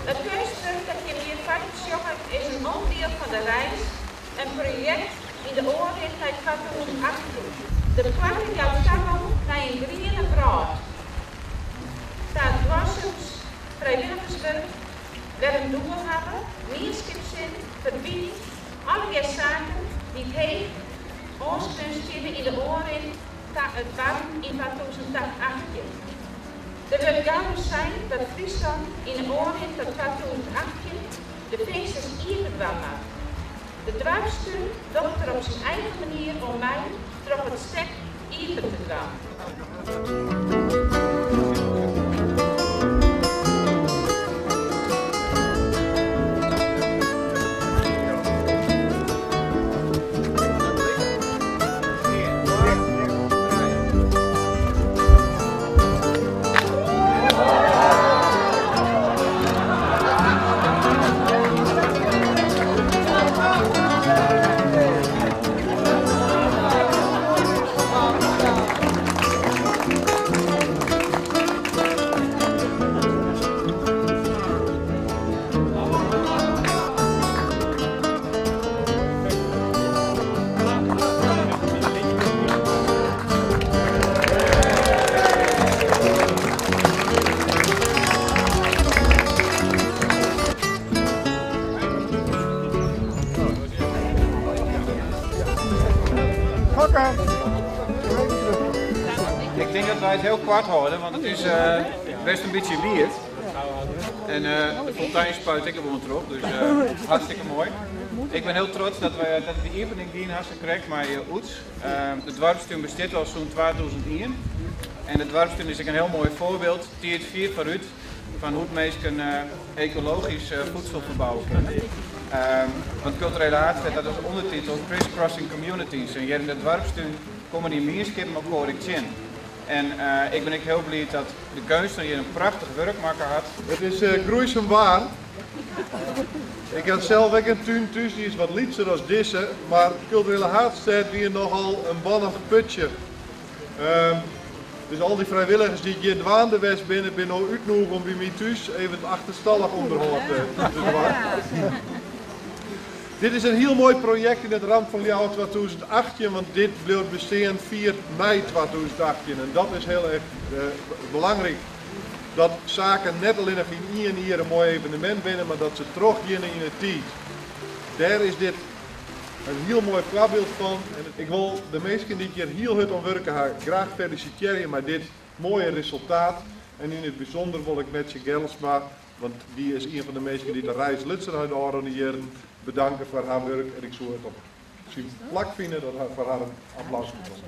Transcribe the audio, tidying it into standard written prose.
It keunstwurk dat jim hjir foar je sjogge is in ûnderdiel fan de reis, in projekt yn de oanrin nei 2018. De poarte jout tagong nei in griene wrâld, ta duorsums frijwilligerswurk, wer in doel hawwe, mienskipssin, ferbining, allegear saken dy't heech oanskreaun steane yn de oanrin ta it barren yn 2018. Der wurdt gauris sein dat Fryslân yn 'e oanrin ta 2018 de finsters iepen dwaan moat. De doarpstún docht der op syn eigen manier oan mei troch it stek iepen te dwaan. Ik tink dat wy it hiel koart hâlde, want it is best in bytsje wiet. En de fontein spuit ek gewoan troch, dus hartstikke moai. Ik bin hiel trots dat we dat de iepening dien ha sa krekt mei Oeds. De doarpstún bestiet al sûnt 2001 en de doarpstún is ek in hiel moai foarbyld, tiid fier foarút, fan hoe't minsken ekologysk voedsel ferbouwe kinne. Want Kulturele Haadstêd hat as ûndertitel Crisscrossing Communities en hjir yn de doarpstún komme dy mienskippen elkoar ek tsjin. En ik bin ek hiel bliid dat de keunstner hjir in prachtich wurk makke hat. It is groeisum waar. Ik ha sels ek in tún thús, dy is wat lytser as dizze, mar Kulturele Haadstêd wie nochal in bannich putsje. Dus al dy frijwilligers dy't hjir dwaande west binne, binne no útnûge om by my thús even it achterstallich ûnderhâld te dwaan. Dit is in hiel moai projekt yn it ramt fan Ljouwert 2018, want dit bliuwt bestean fier nei 2018 en dat is hiel erch belangryk. Dat saken net allinnich yn ien jier in moai evenemint binne, mar dat se trochgeane yn 'e tiid. Dêr is dit in hiel moai foarbyld fan. En ik wol de minsken dy't hjir hiel hurd oan wurke ha graach felisitearje mei dit moaie resultaat. En yn it bysûnder wol ik Metsje Gerlsma, want dy is ien fan de minsken dy't de reis lutsen hat de ôfrûne jierren, bedanke foar har wurk. En ik soe it op syn plak fine dat har foar har in applaus komt.